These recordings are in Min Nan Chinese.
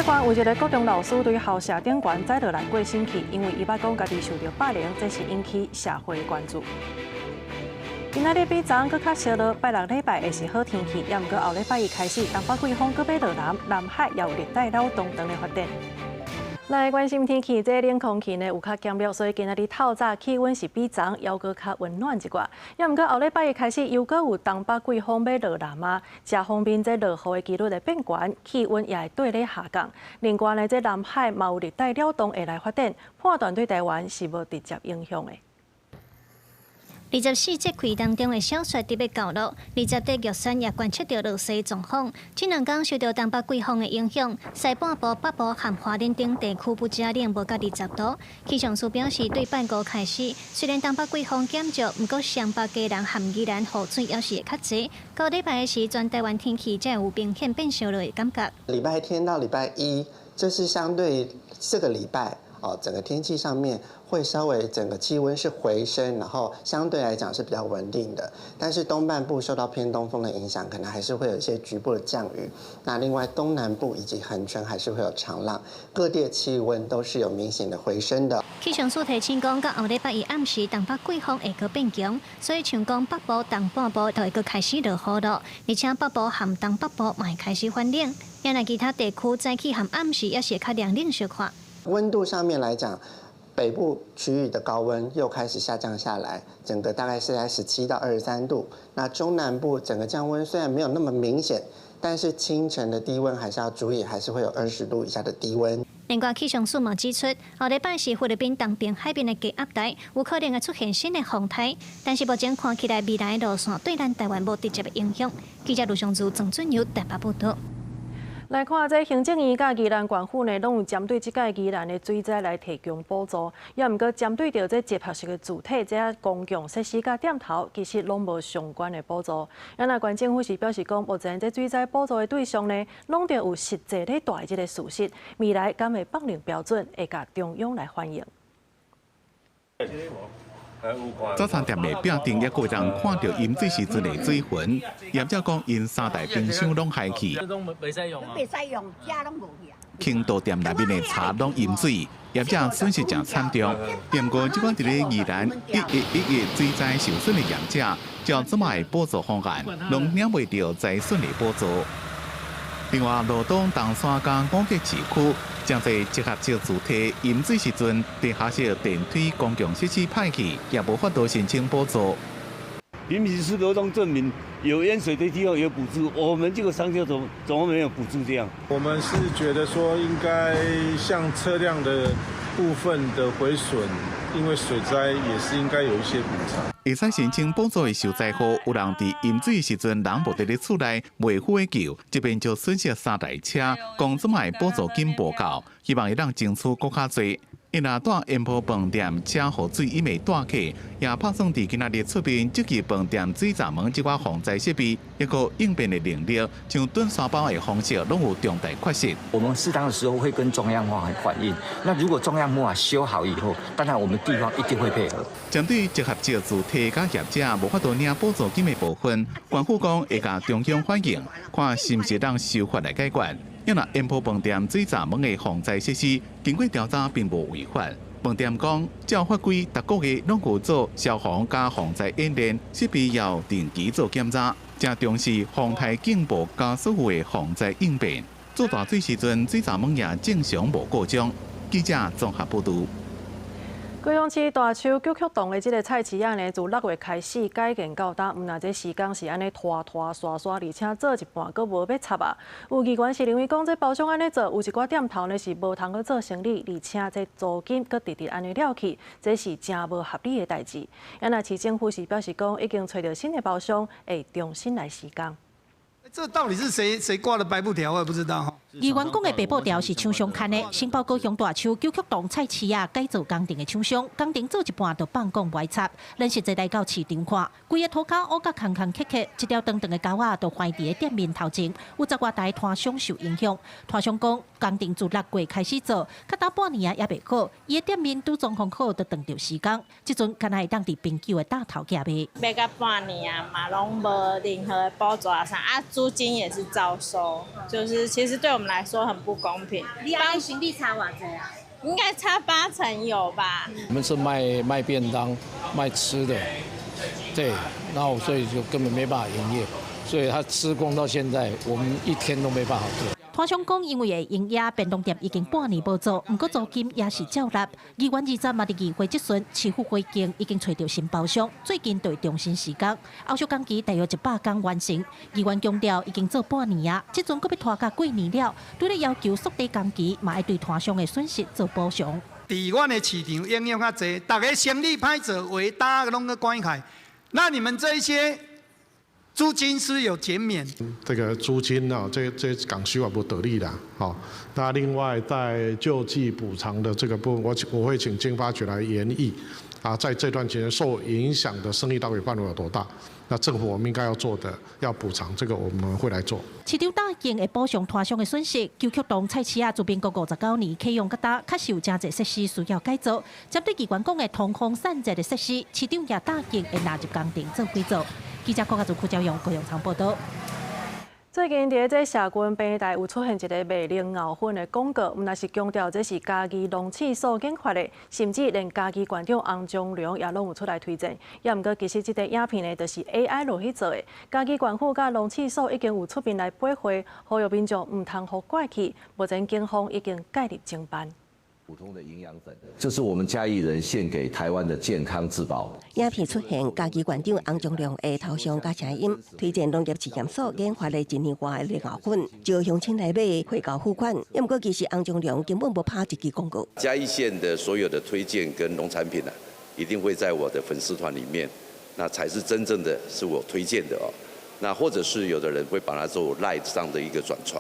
縣有一个國中老師對校舍頂懸栽落來過身去，因為伊捌講家己受著霸凌，這是引起社會關注。今仔日比昨昏閣較燒熱，拜六禮拜會是好天氣，也毋過後禮拜一開始，東北季風閣欲落南，南海也有熱帶擾動當咧發展。來關心天氣，這冷空氣呢有較減弱，所以今仔日透早氣溫是比昨昏猶閣較溫暖一寡。也毋過後禮拜一開始，又閣有東北季風欲落南啊，這方面這落雨的幾率會變懸，氣溫也會綴咧下降。另外呢，這南海嘛有熱帶擾動會來發展，判斷對台灣是無直接影響的。 24節氣當中的小雪特別到落，20底玉山也觀測著落雪狀況。這兩工受著東北季風的影響，西半部、北部和花蓮等地區不只冷無到20度。氣象署表示，對拜五開始，雖然東北季風減弱，毋過雙北、基隆和宜蘭雨水猶是會較濟。到禮拜時，全台灣天氣才有明顯變燒熱的感覺。禮拜天到禮拜一，這是相對這個禮拜哦，整個天氣上面會稍微整個氣溫是回升，然後相對來講是比較穩定的。但是東半部受到偏東風的影響，可能還是會有一些局部的降雨。那另外東南部以及恆春還是會有長浪，各地的氣溫都是有明顯的回升的。氣象署提醒講，到後禮拜一暗時，東北季風會閣變強，所以像講北部、東半部就會閣開始落雨咯，而且北部和東北部嘛會開始反冷。另外其他地區早起和暗時也是會較涼冷小可。溫度上面來講，北部區域的高溫又開始下降下來，整個大概是在17到23度。那中南部整個降溫雖然沒有那麼明顯，但是清晨的低溫還是要注意，還是會有20度以下的低溫。另外，氣象署嘛指出，後禮拜是菲律賓東邊海面的低壓帶，有可能會出現新的風台，但是目前看起來未來的路線對咱台灣無直接的影響。記者盧尚如、鄭俊友台北報導。來看這行政院佮宜蘭縣府呢，攏有針對這擺宜蘭的水災來提供補助，也毋過針對著這集合式的住體這公共設施佮店頭，其實攏無相關的補助。啊若縣政府是表示講，目前這水災補助的對象呢，攏著有實際咧蹛的這个事實，未來敢會放定標準，會共中央來反映。早餐店的壁頂猶閣有人看著淹水時陣的水痕，業者講𪜶三台冰箱攏害去，袂使用，袂使用，遮攏無去啊。傾倒店內面的茶攏淹水，業者損失誠慘重。毋過這款佇咧宜蘭1111水災受損的業者，照這擺的補助方案，攏領袂著災損的補助。另外，羅東冬山佮五結市區，誠濟集合式住宅淹水時陣，地下室電梯公共設施歹去，也無法度申請補助。明明是流動證明有淹水的地方有補助，我們這個商家怎麼沒有補助這樣？我們是覺得說應該像車輛的部分的毀損，因為水災也是應該有一些補償。會使申請補助的受災戶，有人佇淹水時陣人無佇咧厝內，袂赴會救，這邊就損失三台車，講這擺補助金無夠，希望會當爭取閣較濟。𪜶若蹛延波飯店車予水淹的蹛客，也拍算佇今仔日出面設計飯店水閘門這寡防災設備，抑閣應變的能力，像燉沙包的方式，攏有重大缺失。我們適當的時候會跟中央反映，那如果中央無法修好以後，當然我們地方一定會配合。針對集合式住宅佮業者無法度領補助金的部分，縣府講會共中央反映，看是毋是當修法來解決。因為延波飯店水閘門的防災設施，經過調查並無違法。飯店講，照法規，逐個月攏有做消防佮防災演練，設備要定期做檢查，誠重視風颱警報佮所有的防災應變。做大水時陣，水閘門也正常無故障。記者綜合報導。高雄市大樹九曲洞的這个菜市仔呢，自6月開始改建到今，毋但這施工是按呢拖拖沙沙，而且做一半閣無欲插啊。有議員是認為講，這包商按呢做，有一寡店頭呢是無通閣做生意，而且這租金閣直直按呢掠去，這是誠無合理的代誌。啊若市政府是表示講，已經揣著新的包商，會重新來施工。這到底是誰誰掛的白布條？我也不知道。議員講的白布條是廠商牽的，承包高雄大樹九曲洞菜市仔改造工程的廠商，工程做一半就放講無愛插，咱實際來到市場看，規个塗跤烏甲空空缺缺，一條長長的膠仔就橫佇咧店面頭前，有十外台攤商受影響。攤商講，工程自6月開始做，較早半年啊猶未好，伊的店面拄裝潢好就當著時工，這陣敢若會當佇朋友的搭頭寄賣。欲甲半年啊嘛，攏無任何的補助啥啊，水租金也是照收，就是其實對我們來說很不公平。你按生意差偌濟啊？應該差八成有吧。我們是賣便當、賣吃的，對，然後所以就根本沒辦法營業，所以他施工到現在，我們一天都沒辦法做。攤商講，因為會營業，便當店已經半年無做，毋過租金也是照納。議員20嘛佇議會質詢，市府回應已經揣著新包商，最近就會重新施工，後續工期大約100工完成。議員強調，已經做半年啊，這陣閣欲拖到過年了，除了要求縮短工期，嘛愛對攤商的損失做補償。佇阮的市場影響較濟，逐家生意歹做，畫單攏閣關開。那你們這一些租金是有減免？這個租金啊，這講實話無道理啦，好。那另外在救濟補償的這個部分，我會請經發局來研議。啊，在這段期間受影響的生意到底範圍有多大？那政府我們應該要做的，要補償，這個我們會來做。市長答應會補償攤商的損失。九曲洞菜市仔自民國59年啟用到今，確實有誠濟設施需要改造。針對議員講的通風散熱的設施，市長也答應會納入工程做改造。記者郭家祖、郭昭勇、高陽昌報道。最近佇這社群平台有出現一个賣靈藕粉的廣告，毋但是強調這是嘉義農試所研發的，甚至連嘉義縣長洪忠良也攏有出來推薦。也毋過其實這个影片呢，就是 AI 落去做的。嘉義縣府佮農試所已經有出面來駁回，呼籲民眾毋通予拐去。目前警方已經介入偵辦。普通的營養粉，這是我們嘉義人獻給台灣的健康之寶。影片出現嘉義縣長洪忠良的頭像佮聲音，推薦農業試驗所研發的一年外的靈藕粉，招鄉親來買，匯交付款。毋過其實洪忠良根本無拍這支廣告。嘉義縣的所有的推薦跟農產品啊，一定會在我的粉絲團裡面，那才是真正的是我推薦的哦。那或者是有的人會把它做 LINE 上的一個轉傳。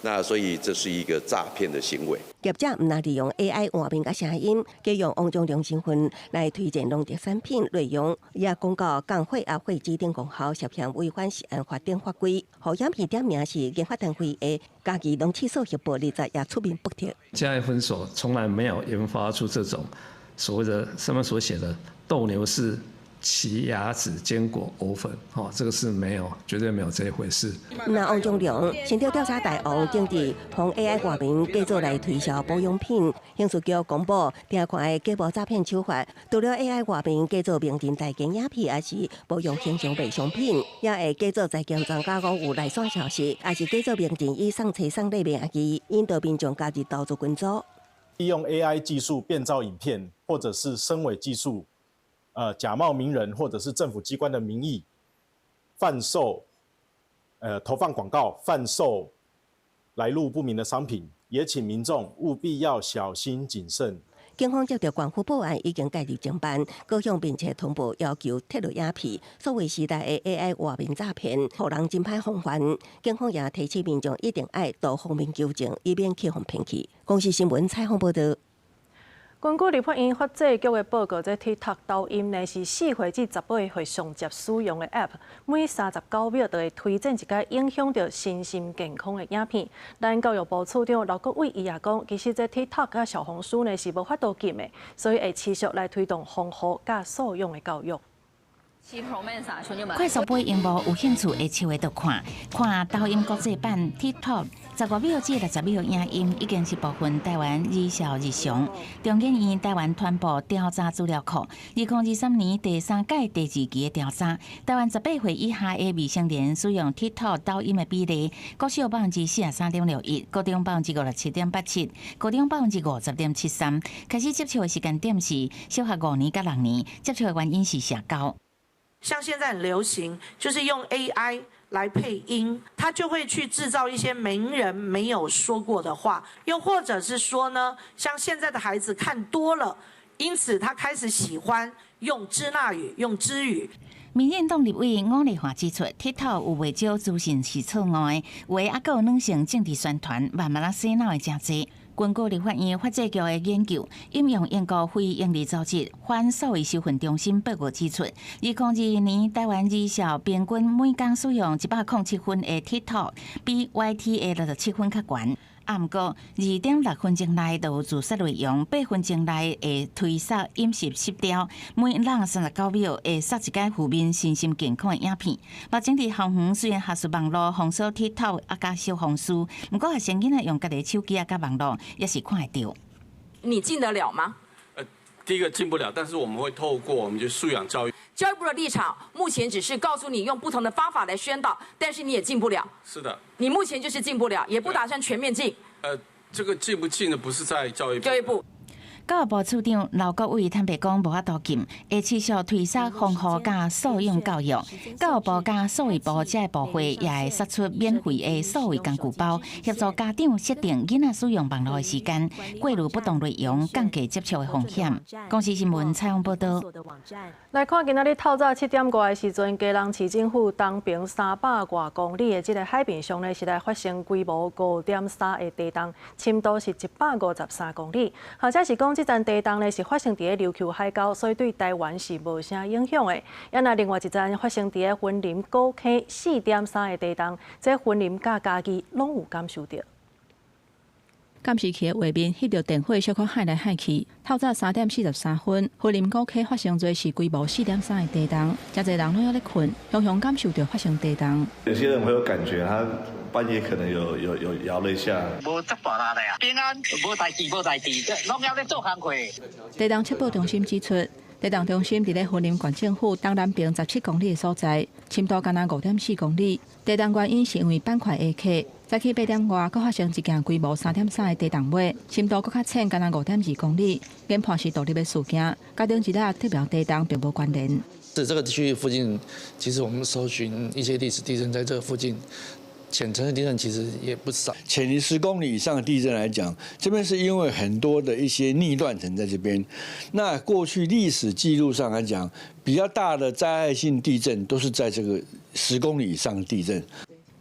那所以這是一個詐騙的行為。業者毋但利用 AI 換面佮聲音，加用王忠良身份來推薦農特產品內容，也公告降血壓、血脂等功效涉嫌違反食安法等法規。予影片點名是研發單位的嘉義農試所協報20也出面駁斥。嘉義分所從來沒有研發出這種所謂的上面所寫的鬥牛士奇亞籽堅果藕粉，哦，這個是沒有，絕對沒有這一回事。那王忠良先調調查大王，政治用 AI 畫面製作來推銷保養品，刑事局公布定看的假冒詐騙手法，除了 AI 畫面假做名人代言影片，抑是保養形象賣商品，也會假做財經專家講有內線消息，抑是假做名人以送冊送禮名義，引導民眾加入投資群組。利用 AI 技術變造影片，或者是深偽技術。假冒名人或者是政府機關的名義，販售，投放廣告，販售來路不明的商品，也請民眾務必要小心謹慎。警方接到縣府報案，已經介入偵辦，閣向面冊通報要求撤落影片。數位時代的 AI 畫面詐騙，予人真歹防範。警方也提醒民眾一定愛多方面求證，以免去予騙去。公視新聞採訪報導。根據立法院法制局的報告，這 TikTok 抖音呢是4歲至18歲上捷使用的 App，每39秒就會推薦一个影響著身心健康的影片。咱教育部次長劉國偉伊也講，其實這 TikTok 佮小紅書呢是無法度禁的，所以會持續來推動防護佮素養的教育。快速撥螢幕，有興趣會笑會就看，看抖音國際版 TikTok，15秒至60秒影音已經是部分台灣兒少日常。中研院台灣傳播調查資料庫，2023年第三屆第二期的調查，台灣18歲以下的未成年使用 TikTok 抖音的比例，國小43.61%，高中57.87%，高中50.73%。開始接觸的時間點是小學5年佮6年，接觸的原因是社交。像現在很流行，就是用 AI 來配音，他就會去製造一些名人沒有說過的話，又或者是說呢，像現在的孩子看多了，因此他開始喜歡用支那語、用支語。民進黨立委伍麗華指出，TikTok 有袂少資訊是錯誤的，有的猶閣有軟性政治宣傳，慢慢仔洗腦的誠濟。根據立法院法制局的研究，引用英國非營利組織反數位收費中心報告指出，2022年台灣兒少平均每工使用107分的 TikTok，比 YT 的67分較懸。啊，毋過2點6分鐘內就有自殺內容，8分鐘內會推送飲食失調，每人39秒會殺一擺負面身心健康的影片。目前佇校園雖然學術網路封鎖 TikTok 啊，佮小紅書，毋過學生囡仔用家己手機啊，佮網路也是看會著。你禁得了嗎？第一個禁不了，但是我們會透過我們就素養教育。教育部的立場目前只是告訴你用不同的方法來宣導，但是你也禁不了。是的。你目前就是禁不了，也不打算全面禁。這個禁不禁的不是在教育部。教育部。教育部處長劉國偉坦白講，無法度禁，會持續推捒防護佮素養教育。教育部佮數位部這个部會也會釋出免費的數位工具包，協助家長設定囡仔使用網路的時間，過濾不當內容，降低接觸的風險。公視新聞採訪報導。來看今仔日透早7點外的時陣，基隆市政府東爿300外公里的這个海面上呢，是來發生規模5.3的地動，深度是153公里。或者是講，這層地動呢是發生佇咧琉球海溝，所以對台灣是無啥影響的。啊，若另外一層發生佇咧雲林古坑4.3的地動，這雲林佮嘉義攏有感受著。監視器的畫面翕著電火小可幌來幌去。透早3點43分，雲林古坑發生這是規模4.3的地動，誠濟人攏猶咧睏，雄雄感受著發生地動。有些人會有感覺，他半夜可能有搖了一下。無這大力啊，平安，無代誌，無代誌，攏猶咧做工課。地動測報中心指出，地動中心佇咧雲林縣政府東南爿17公里的所在，深度干焦5.4公里。地動原因是因為板塊下磕。早起8點外，閣發生一件規模3.3的地動尾，深度閣較淺，干焦5.2公里。研判是獨立的事件，佮頂一日特別地動並無關聯。在這個區域附近，其實我們搜尋一些歷史地震，在這個附近，淺層的地震其實也不少。淺於10公里以上的地震來講，這邊是因為很多的一些逆斷層在這邊。那過去歷史記錄上來講，比較大的災害性地震都是在這個十公里以上的地震。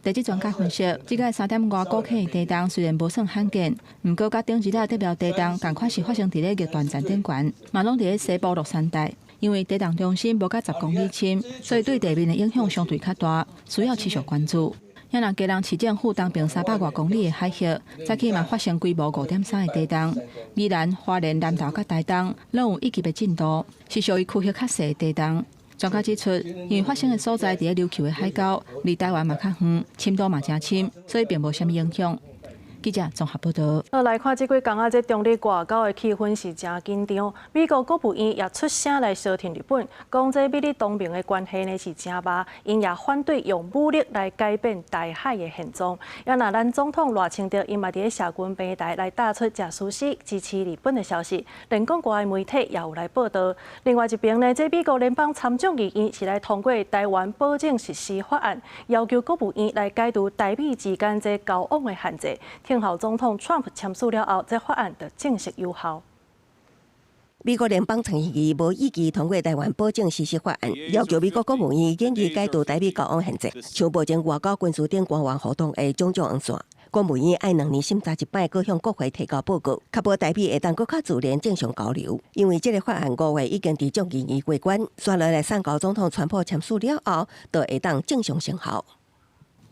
地質專家分析，這個3點外古坑的地動雖然無算罕見，毋過佮頂一日特別地動仝款是發生佇咧逆斷層頂懸，嘛攏佇咧西部樂山帶。因為地動中心無佮10公里深，所以對地面的影響相對較大，需要持續關注。遐若基隆市政府東爿300外公里的海域，早起嘛發生規模5.3的地動，宜蘭、花蓮、南投佮台東攏有一級的震度，是屬於區域較細的地動。專家指出，因為發生的所在佇咧琉球的海溝，離台灣嘛較遠，深度嘛誠深，所以並無啥物影響。記者綜合報導。好，來看這幾工啊，這中日外交的氣氛是誠緊張。美國國務院也出聲來相挺日本，講這美日同盟的關係呢是誠歹，𪜶也反對用武力來改變台海的現狀。啊，若咱總統賴清德，伊嘛佇咧社群平台來打出誠舒適支持日本的消息，連國外媒體也有來報導。另外一邊呢，這美國聯邦參眾議院是來通過台灣保證實施法案，要求國務院來解除台美之間這交往的限制。聽候總統川普簽署了後，這法案就正式有效。美國聯邦參議院無異議通過台灣保證實施法案，要求美國國務院建議解除台美交往限制，像目前外交軍事等官員互動的種種紅線。國務院愛兩年審查一擺，閣向國會提交報告，確保台美會當閣較自然正常交流。因為這个法案5月已經佇眾議院過關，紲落來送交總統川普簽署了後，就會當正常生效。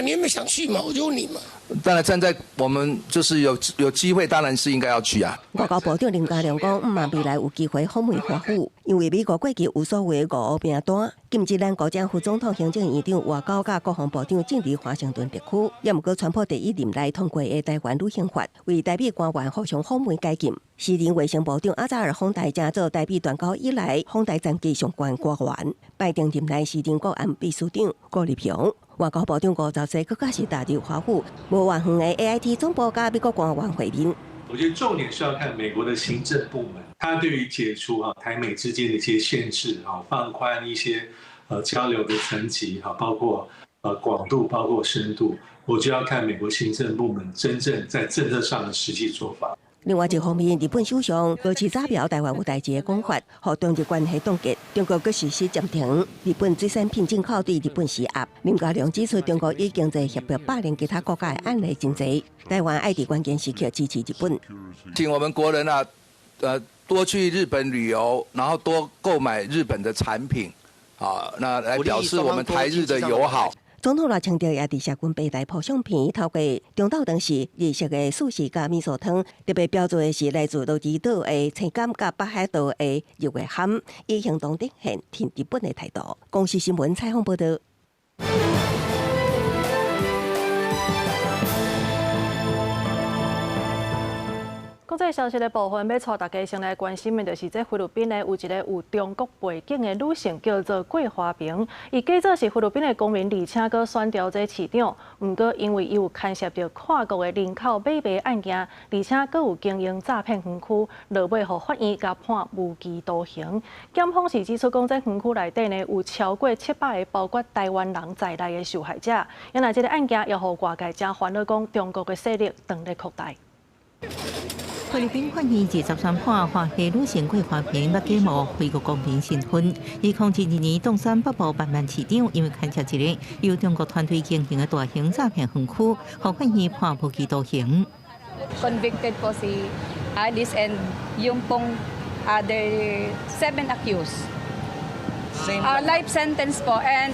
你有沒有想去嘛？我就問你嘛。當然，站在我們就是有機會，當然是應該要去啊。外交部長林佳龍講，毋望未來有機會訪問華府，因為美國過去有所謂五號名單，禁止咱國家副總統、行政院長、外交佮國防部長進入華盛頓特區。也毋過，川普第一任內通過的台灣旅行法，為台美官員互相訪問解禁。時任衛生部長阿扎爾訪台，成做台美斷交以來訪台層級上懸官員。拜登任內時任國安秘書長顧立雄。外交部長吳釗燮，閣較是踏入華府，無偌遠的 AIT 總部佮美國官員會面。我覺得重點是要看美國的行政部門，他對於解除台美之間的一些限制，放寬一些交流的層級，包括廣度，包括深度，我就要看美國行政部門真正在政策上的實際做法。另外一方面，日本首相高市早苗台灣有代誌的講法，予中日關係凍結，中國閣實施暫停日本水產品進口對日本施壓。林佳龍指出，中國以經濟脅迫霸凌其他國家的案例真濟，台灣愛佇關鍵時刻支持日本。請我們國人啊，多去日本旅遊，然後多購買日本的產品，啊，那來表示我們台日的友好。總統賴清德也佇社群平台 po 相片，透過中晝頓時日式的壽司佮味噌湯，特別標註的是來自鹿兒島的青柑佮北海道的日月蚶，以行動展現挺日本的態度。公視新聞採訪報導。國際消息的部分，欲帶大家先來關心的，就是這菲律賓呢有一個有中國背景的女性，叫做郭華萍。伊假做是菲律賓的公民，而且閣選調這市長。毋過因為伊有牽涉著跨國的人口買賣案件，而且閣有經營詐騙園區，落尾予法院共判無期徒刑。檢方是指出講，這園區內底呢有超過700个，包括台灣人在內的受害者。原來這个案件也予外界誠煩惱，講中國的勢力當咧擴大。菲律賓法院23判，華裔女性郭華萍欲假冒菲國公民身份，2022年當選北部萬萬市長，因為牽涉一个由中國團隊經營的大型詐騙園區，予法院判無期徒刑。 Convicted po si Alice and yung pong other seven accused. Life sentence po and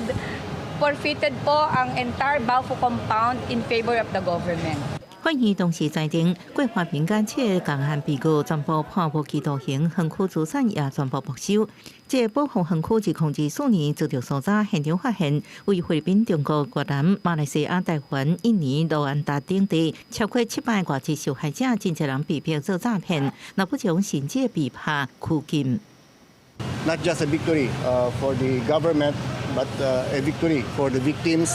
forfeited po ang entire Baofu compound in favor of the government. 法院當時裁定，郭華萍佮七个共案被告全部判無期徒刑，園區資產也全部沒收。這個寶富園區2024年遭著搜查，現場發現位菲律賓、中國、越南、馬來西亞、台灣、印尼、盧安達等地超過700外籍受害者，真濟人被迫做詐騙，若不將甚至被拍拘禁。 Not just a victory for the government, but a victory for the victims,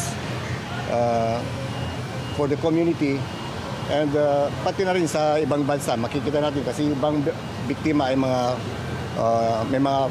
for the community. And pati na rin sa ibang bansa, makikita natin kasi ibang biktima ay mga may mga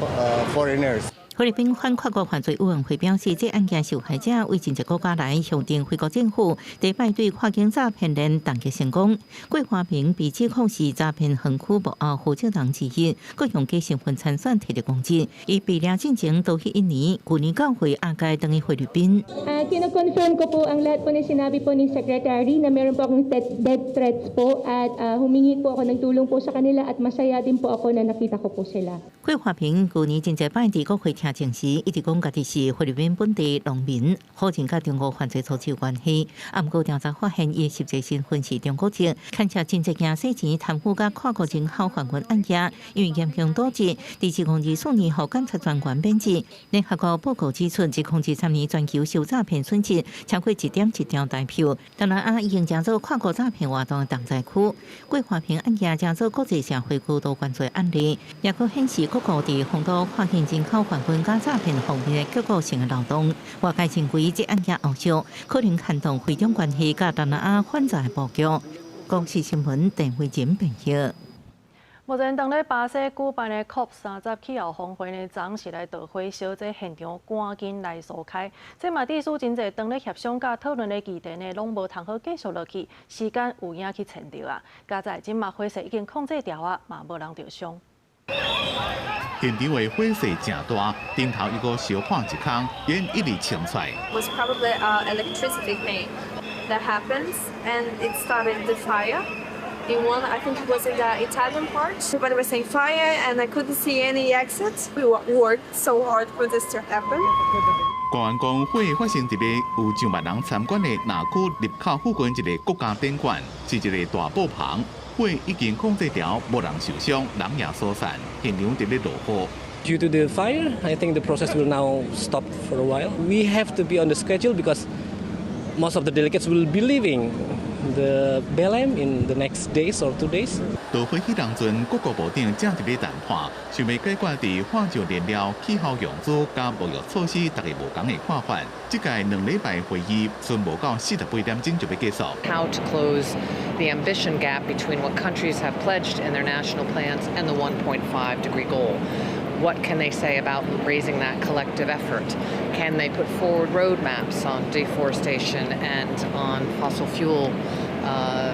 foreigners. 菲律賓反跨國犯罪委員會表示，這案件受害者為真濟國家來向定菲國政府，第一擺對跨境詐騙鏈凍結成功。郭華萍被指控是詐騙園區幕後負責人之一，閣用假身份參選提著公職。伊被掠進前逃去印尼，舊年9月押解轉去菲律賓。 Kino-confirm ko po ang lahat po ng sinabi po ni Secretary na meron po akong death threats po at humingi po ako ng tulong po sa kanila at masaya din po ako na nakita ko po sila. 郭華萍舊年真濟擺佇國會聽證時，一直講家己是菲律賓本地農民，否認佮中國犯罪組織有關係。啊，毋過調查發現，伊實際身份是中國籍，牽涉真濟件洗錢、貪污佮跨國人口販運案件，因為嚴重瀆職，佇2024年予檢察專員免職。聯合國報告指出，2023年全球受詐騙損失超過1.1兆台票，東南亞已經成做跨國詐騙活動的重災區。郭華萍案件成做國際社會高度關注的案例，也閣顯示各國佇防堵跨境人口販運佮詐騙方面的結構性的漏洞。外界認為，這案件後續可能牽動菲中關係佮東南亞反詐的布局。公視新聞鄧慧珍編譯。目前當咧巴西舉辦的 COP 30氣候峰會呢，昨是來導火燒，這現場趕緊來疏開。這嘛致使真濟當咧協商佮討論的議題呢，攏無通好繼續落去，時間有影去延著啊。佳哉這馬火勢已經控制牢啊，嘛無人著傷。現場的火勢誠大，頂頭一個燒破一空，煙一直衝出來。 Was probably a electricity thing that happens, and it started the fire. In one, I think it was in the Italian part. Everybody was saying fire, and I couldn't see any exit. We worked so hard for this to happen. 官員講，火發生佇咧有上萬人參觀的南區入口附近一个國家展館，是一个大布棚。火已經控制牢，無人受傷，人也疏散，現場佇咧落雨。 Due to the fire, I think the process will now stop for a while. We have to be on the schedule because most of the delegates will be leaving the Belém in the next days or 2 days. 導火彼當陣，各國部長正佇咧談判，想欲解決佇化石燃料、氣候融資佮貿易措施，大家無仝的看法。這屆2禮拜會議，賰無到48點鐘就欲結束。 How to close the ambition gap between what countries have pledged in their national plans and the 1.5 degree goal? What can they say about raising that collective effort? Can they put forward roadmaps on deforestation and on fossil fuel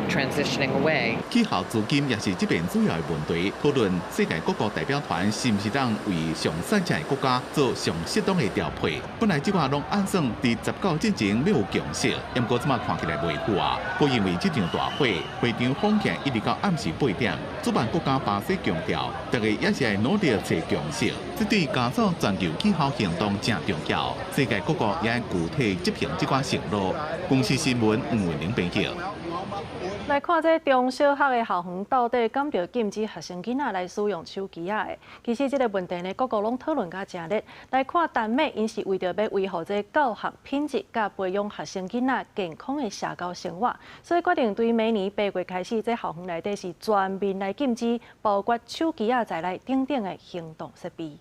Transitioning away. 氣候資金也是這遍主要的問題，討論世界各國代表團是毋是當為上散赤的國家做上適當的調配。本來這寡攏按算佇19進前欲有共識，毋過這馬看起來袂赴啊。閣因為這場大火，會場封起一直到暗時8點。主辦國家巴西強調，大家也是愛努力揣共識，這對加速全球氣候行動誠重要。世界各國也愛具體執行這寡承諾。公視新聞吳慧玲編輯。來看這中小學的校園到底敢著禁止學生囡仔來使用手機仔的？其實這个問題呢，各國攏討論甲誠熱。來看丹麥，𪜶是為著欲維護這教學品質，佮培養學生囡仔健康的社交生活，所以決定對明年8月開始，這校園內底是全面來禁止，包括手機仔在內等等的行動設備。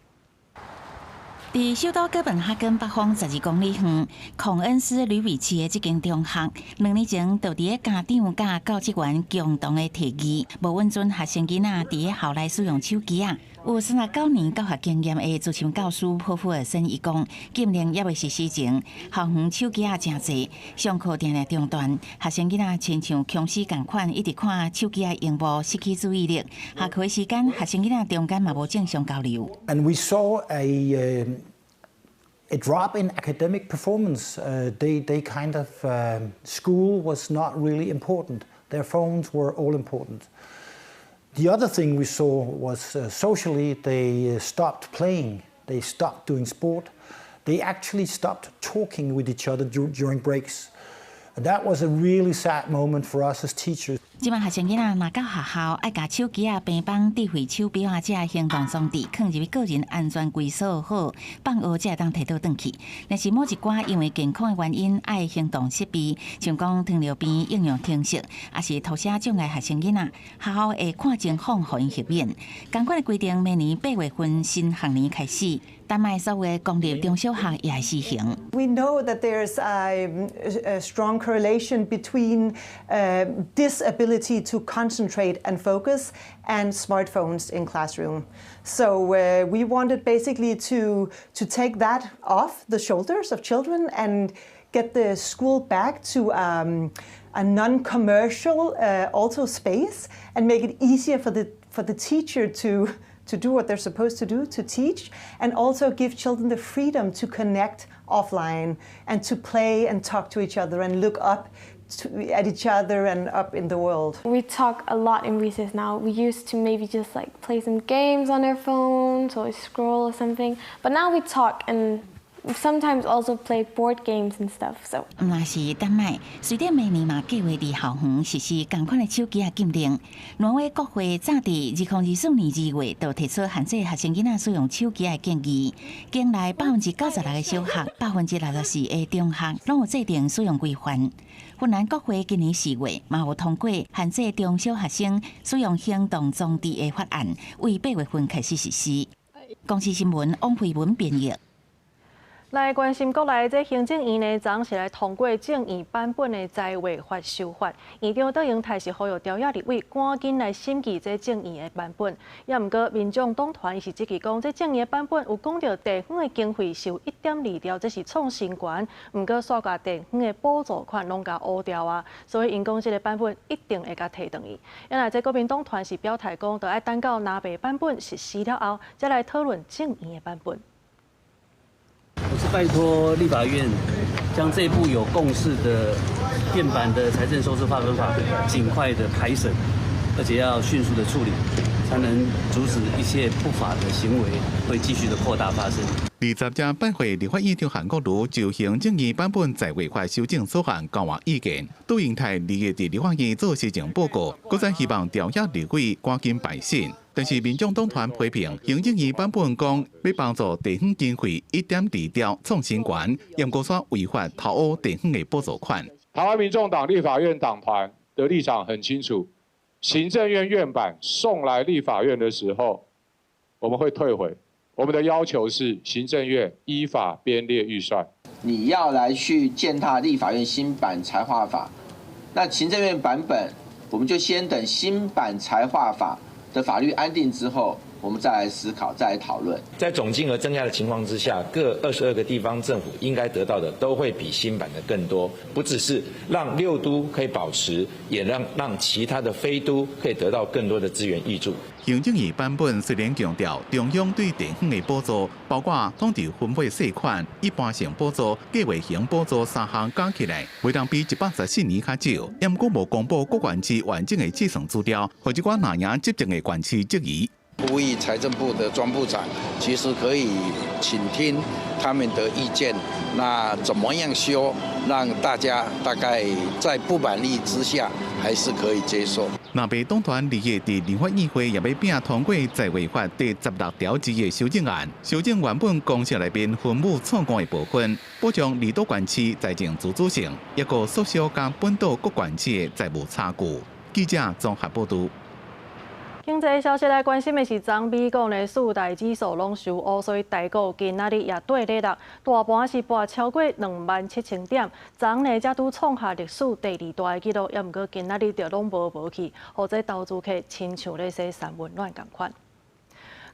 佇首都哥本哈根北方12公里遠，孔恩斯呂比市的這間中學，2年前就佇咧家長佮教職員共同的提議，無允准學生囡仔佇咧校內使用手機仔。有39年教學經驗的資深教師普夫爾森伊講，禁令猶未實施前，校園手機仔誠濟，上課定定中斷，學生囡仔親像殭屍仝款，一直看手機仔螢幕，失去注意力。下課時間，學生囡仔中間嘛無正常交流。 And we saw a drop in academic performance. They kind of school was not really important. Their phones were all important. The other thing we saw was socially they stopped playing. They stopped doing sport. They actually stopped talking with each other during breaks. And that was a really sad moment for us as teachers. 這馬學生囡仔若到學校，愛共手機仔、平板、智慧手錶仔這行動裝置，囥入去個人安全櫃鎖好，放學才會當提倒轉去。若是某一寡因為健康的原因愛行動設備，像講糖尿病應用程式，抑是塗寫障礙學生囡仔，學校會看情況予𪜶豁免。仝款的規定，明年8月份新學年開始，丹麥所有的公立中小學也會實行。 We know that there's a strong correlation between disability to concentrate and focus and smartphones in classroom. So we wanted basically to take that off the shoulders of children and get the school back to a non-commercial also space and make it easier for the teacher to do what they're supposed to do, to teach, and also give children the freedom to connect offline and to play and talk to each other and look up at each other and up in the world. We talk a lot in recess now. We used to maybe just like play some games on our phones or scroll or something, but now we talk and sometimes also play board games and stuff. So. 毋但是丹麥，瑞典明年嘛計劃佇校園實施仝款的手機仔禁令。挪威國會早佇2024年2月就提出限制學生囡仔使用手機的建議，境內96%的小學、64%的中學攏有制定使用規範。芬蘭國會今年4月嘛有通過限制中小學生使用行動裝置的法案，為8月份開始實施。公視新聞王慧文編譯。來關心國內這行政院呢，昨昏是來通過眾議版本的財劃法修法。院長卓榮泰是呼籲朝野立委趕緊來審議這眾議的版本。也毋過民眾黨團伊是質疑講，這眾議的版本有講著地方的經費是有1.2兆，這是創新懸。毋過煞共地方的補助款攏共烏掉啊，所以𪜶講這个版本一定會共提轉去。因為這國民黨團是表態講，著愛等到藍白版本實施了後，才來討論眾議的版本。我是拜託立法院將這部有共識的變版的財政收支劃分法盡快的排審，而且要迅速的處理，才能阻止一切不法的行為會繼續的擴大發生。20正拜會立法院長韓國瑜就行政院版本財劃法修正草案交換意見，卓榮泰二日佇立法院做施政報告，閣再希望朝野立委趕緊排審。但是民眾黨團批評行政院版本講欲幫助地方經費1.2兆創新懸，毋過煞違法偷烏地方的補助款。台灣民眾黨立法院黨團的立場很清楚，行政院院版送來立法院的時候，我們會退回。我們的要求是行政院依法編列預算。你要來去踐踏立法院新版財劃法，那行政院版本，我們就先等新版財劃法的法律安定之後，我們再來思考，再來討論。在總金額增加的情況之下，各22個地方政府應該得到的都會比新版的更多，不只是讓六都可以保持，也讓其他的非都可以得到更多的資源挹注。行政院版本雖然強調中央對地方的補助，包括統籌分配稅款、一般性補助、計劃型補助三項加起來，袂當比114年較少。毋過無公布各縣市完整的計算資料，予這寡藍營執政的縣市質疑。呼籲財政部的莊部長，其實可以傾聽他們的意見，那怎麼樣修，讓大家大概在不滿意之下，還是可以接受。藍白黨團二日佇立法院會也欲拼通過財劃法第16條之一的修正案，修正原本公式內面分母錯誤的部分，保障離島縣市財政自主性，抑閣縮小佮本島各縣市的財務差距。記者綜合報導。經濟消息來關心的是，昨美國呢四大指數攏受烏，所以台股今仔日也綴咧落，大盤是跋超過27,000點，昨呢才拄創下歷史第二大的紀錄，抑毋過今仔日就攏無無去，予這投資客親像咧洗三溫暖仝款。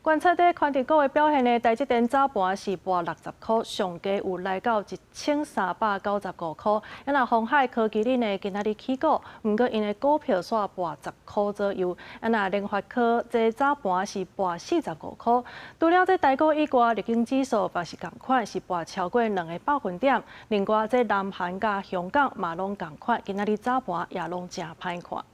觀察這權值股的表現呢，台積電早盤是跋60箍，上低有來到1395箍。啊，若鴻海科技呢，今仔日起股，毋過𪜶的股票煞跋10箍左右。啊，若聯發科這早盤是跋45箍。除了這台股以外，日經指數嘛是仝款，是跋超過2個百分點。另外，這南韓佮香港嘛攏仝款，今仔日早盤也攏誠歹看。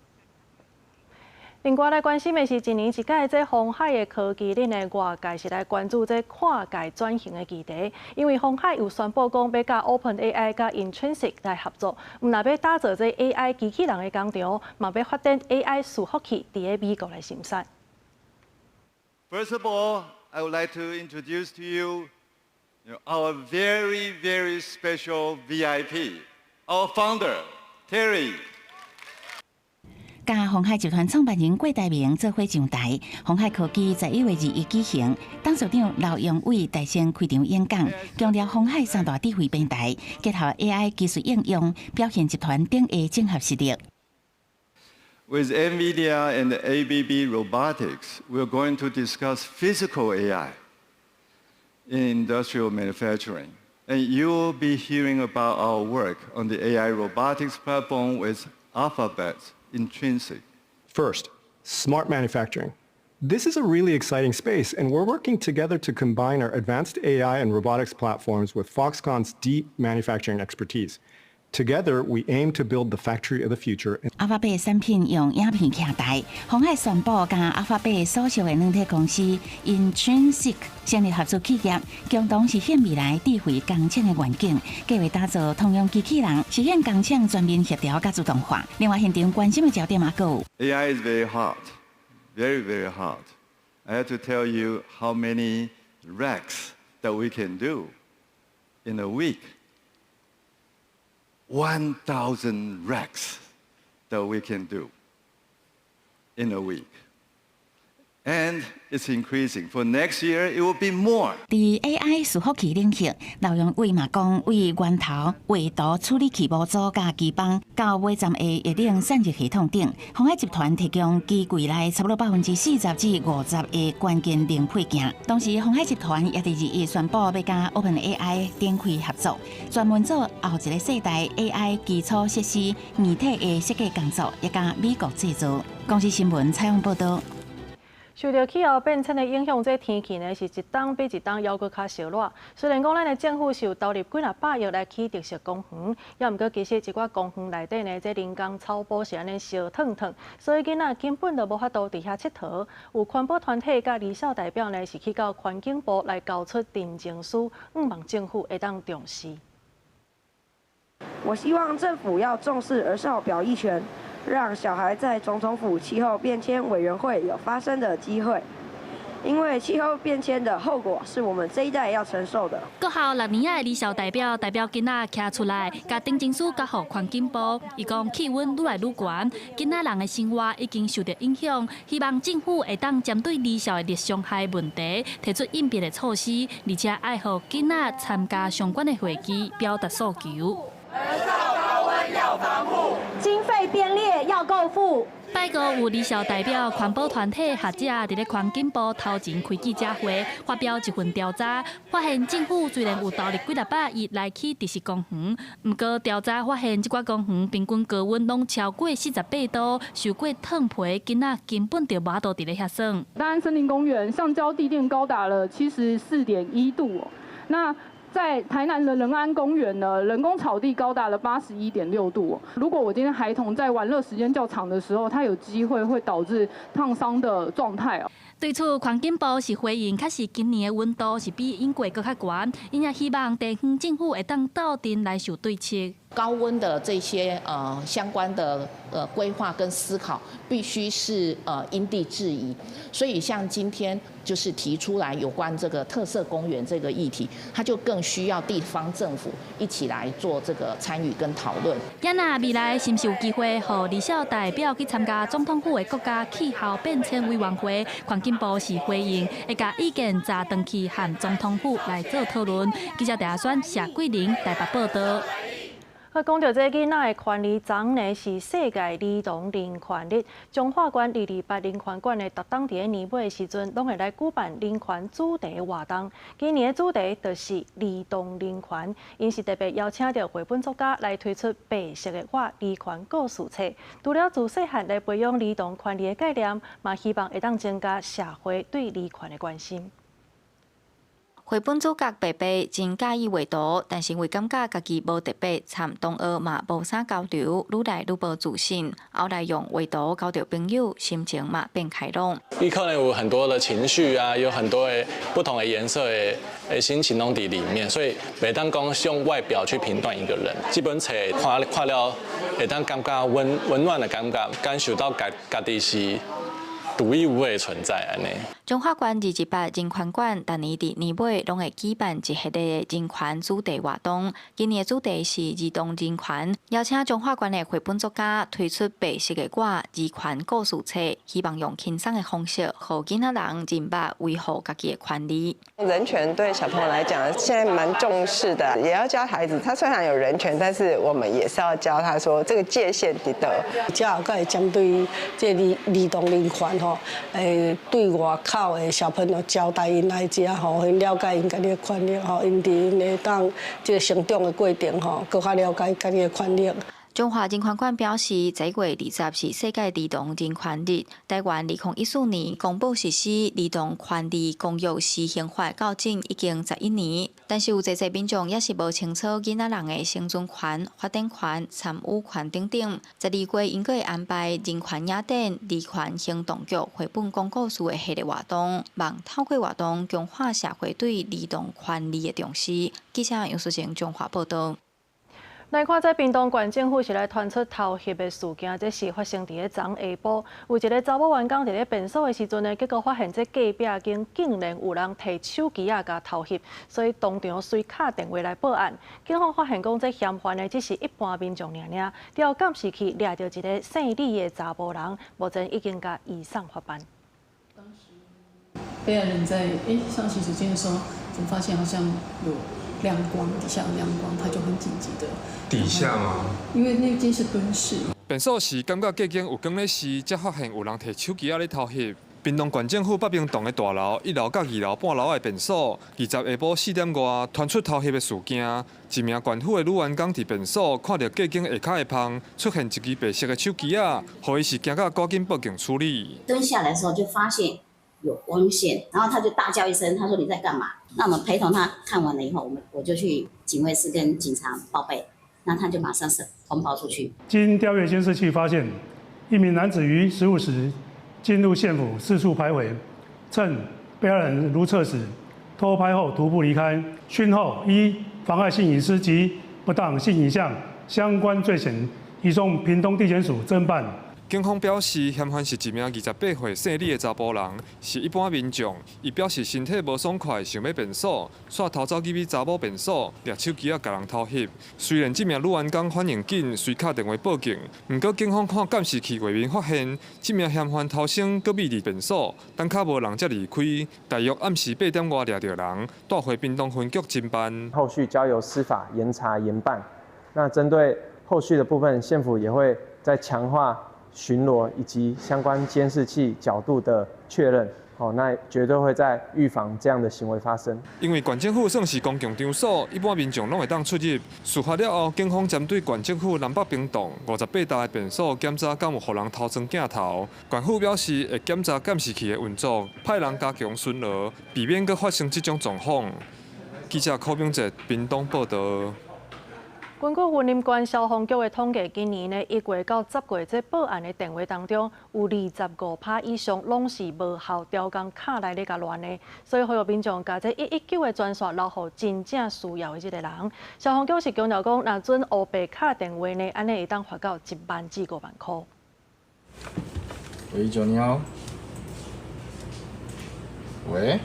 另外來關心的是，一年一屆這鴻海的科技日呢，外界是來關注這跨界轉型的議題。因為鴻海有宣布講，欲佮 OpenAI 佮 Intrinsix 來合作，毋但欲打造這 AI 機器人的工廠，嘛欲發展 AI 伺服器，佇咧美國來生產。 First of all, I would like to introduce to you our very, very special VIP, our founder, Terry. 佮鴻海集團創辦人郭台銘做伙上台，鴻海科技11月21舉行，董事長劉揚偉代先開場演講，強調鴻海三大智慧平台結合 AI 技術應用，表現集團頂的整合實力。 With NVIDIA and ABB Robotics, we are going to discuss physical AI in industrial manufacturing. And you will be hearing about our work on the AI robotics platform with Alphabet's Intrinsix. First, smart manufacturing. This is a really exciting space, and we're working together to combine our advanced AI and robotics platforms with Foxconn's deep manufacturing expertise. Together, we aim to build the factory of the future. 阿法貝產品用影片徛台，鴻海宣布佮阿法貝所屬的軟體公司 Intrinsix 成立合作企業，共同實現未來智慧工廠的願景，計劃打造通用機器人，實現工廠全面協調佮自動化。另外，現場關心的焦點也閣有。 AI is very hot, very, very hot. I have to tell you how many racks that we can do in a week. 1,000 racks that we can do in a week. And it's increasing. For next year, it will be more. 佇 AI 伺服器領域，劉揚偉嘛講，對源頭畫圖處理器模組佮機房，到尾站的液冷散熱系統等，鴻海集團提供機櫃內差不多40%至50%的關鍵零配件。同時，鴻海集團也佇21宣布欲佮 OpenAI 展開合作，專門做後一个世代 AI 基礎設施硬體的設計工作，也佮美國製造。公視新聞採訪報導。受著氣候變遷的影響，這天氣呢是一冬比一冬猶閣較燒熱。雖然講咱的政府是有投入幾若百億來起特色公園，猶毋過其實一寡公園內底呢，這人工草埔是按呢燒燙燙，所以囡仔根本就無法度佇遐𨑨迌。有環保團體佮兒少代表呢，是去到環境部來交出陳情書，向望政府會當重視。我希望政府要重視兒少表意權。讓小孩在總統府氣候變遷委員會有發聲的機會，因為氣候變遷的後果是我們這一代要承受的。國校六年仔的兒少代表代表囡仔徛出來，共陳情書交予環境部。伊講氣溫愈來愈懸，囡仔人的生活已經受著影響，希望政府會當針對兒少的熱傷害問題提出應變的措施，而且愛予囡仔參加相關的會議，表達訴求。兒少高溫要防護，經費編列要夠付。拜五有兒少代表、環保團體、學者佇咧環境部頭前開記者會，發表一份調查，發現政府雖然有投入幾若百億來起知識公園，毋過調查發現這寡公園平均高溫攏超過48度，受過燙皮，囡仔根本就無法度佇咧遐耍。大安森林公園橡膠地墊高達了74.1度，那在台南的仁安公園呢，人工草地高達了81.6度。如果我今天孩童在玩樂時間較長的時候，他有機會會導致燙傷的狀態哦。對此，環境部是回應，確實今年的溫度是比往過閣較懸，𪜶也希望地方政府會當鬥陣來想對策。高溫的這些相關的規劃跟思考，必須是因地制宜。所以像今天就是提出來有關這個特色公園這個議題，它就更需要地方政府一起來做這個參與跟討論。也若未來是毋是有機會予兒少代表去參加總統府的國家氣候變遷委員會？環境部是回應，會共意見載轉去和總統府來做討論。記者鄭阿選、謝桂玲台北報道。啊，講到這囡仔的權利，昨呢是世界兒童人權日。彰化縣228人權館的逐冬佇咧年尾的時陣，攏會來舉辦人權主題活動。今年的主題就是兒童人權，𪜶是特別邀請著繪本作家來推出《白色的我》兒權故事冊。除了自細漢來培養兒童權利的概念，嘛希望會當增加社會對兒權的關心。繪本主角白白真佮意畫圖，但是因為感覺家己無特別，參同學嘛無啥交流，愈來愈無自信。後來用畫圖交著朋友，心情嘛變開朗。伊可能有很多的情緒啊，有很多的不同的顏色的心情攏佇裡面，所以袂當講用外表去評斷一個人。這本冊看看了，會當感覺溫溫暖的感覺，感受到家家己是獨一無二的存在按呢。彰化縣228人權館，逐年佇年尾攏會舉辦一系列的人權主題活動。今年的主題是兒童人權，邀請彰化縣的繪本作家推出《白色的我》兒權故事冊，希望用輕鬆的方式，予囡仔人認捌維護家己的權利。人權對小朋友來講，現在蠻重視的，也要教孩子。他雖然有人權，但是我們也是要教他說，這個界限佇佗。這後閣會針對這兒兒童人權吼，對外口的小朋友交代𪜶來遮吼，𪜶了解𪜶家己的權利吼，𪜶佇𪜶會當這個成長的過程吼，閣較了解家己的權利。彰化人權館表示，11月20是世界兒童人權日。台灣2014年公布實施兒童權利公約施行法到今已經11年，但是有濟濟民眾猶是無清楚囡仔人的生存權、發展權、參與權等等。12月𪜶閣會安排人權雅典、兒權行動劇、繪本講故事的系列活動，望透過活動強化社會對兒童權利的重視。記者楊淑靜彰化報道。來看，這屏東縣政府是來傳出偷翕的事件，這是發生佇咧昨下晡，有一个查某員工佇咧便所的時陣呢，結果發現這隔壁間竟然有人提手機仔共偷翕，所以當場隨敲電話來報案。警方發現講，這嫌犯呢只是一般民眾爾爾，調監視器掠著一个姓李的查埔人，目前已經共移送法辦。當時被害人在上洗手間的時候，怎麼發現好像有亮光，底下有亮光，他就很緊急的。底下嗎？因為那間是蹲式。便所時感覺隔間有光咧時，才發現有人提手機仔咧偷翕。屏東縣政府北平棟的大樓一樓佮二樓半樓的便所，20下晡4點外傳出偷翕的事件。一名縣府的女員工佇便所看著隔間下跤的縫出現一支白色的手機仔，予伊是驚甲趕緊報警處理。蹲下來的時候就發現有光線，然後他就大叫一聲，他說你在幹嘛？那我們陪同他看完了以後，我就去警衛室跟警察報備，那他就馬上是通報出去。經調閱監視器發現，一名男子於15時進入縣府四處徘徊，趁被害人如廁時偷拍後徒步離開。訊後依妨害性隱私及不當性影像相關罪嫌，移送屏東地檢署偵辦。警方表示，嫌犯是一名28歲姓李的查埔人，是一般民眾。伊表示身體無爽快，想欲便所，煞偷走入去查某便所，掠手機仔共人偷翕。雖然這名女員工反應緊，隨敲電話報警，毋過警方看監視器畫面發現，這名嫌犯偷先閣匿佇便所，等較無人才離開。大約暗時8點外掠著人，帶回屏東分局偵辦。後續交由司法嚴查嚴辦。那針對後續的部分，縣府也會再強化。巡邏以及相關監視器角度的確認，好，那絕對會在預防這樣的行為發生。因為縣政府算是公共場所，一般民眾攏會當出入。事發了後，警方針對縣政府南北平棟58棟的便所檢查，敢有予人偷裝鏡頭。縣府表示會檢查監視器的運作，派人加強巡邏，避免閣發生這種狀況。記者柯明哲屏東報導。根據雲林縣消防局的統計，今年呢1月到10月這報案的電話當中，有25%以上攏是無效刁工敲來咧共亂的，所以呼籲民眾共這119的專線留予真正需要的這个人。消防局是強調講，若準烏白敲電話呢，按呢會當罰到1萬至5萬塊。喂，119你好。喂。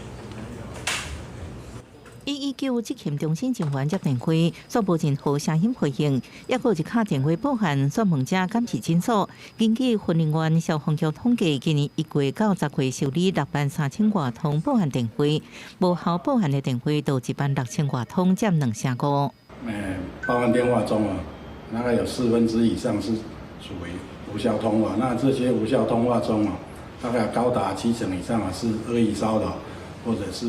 119執勤中心人員接電話，煞無任何聲音回應，抑閣有一敲電話報案，詢問者敢是診所。根據雲林縣消防局統計，今年1月到10月受理6萬3千外通報案電話，無效報案的電話就1萬6千外通，佔25%。報案電話中啊，大概有1/4以上是屬於無效通話。那這些無效通話中啊，大概高達70%以上啊是惡意騷擾，或者是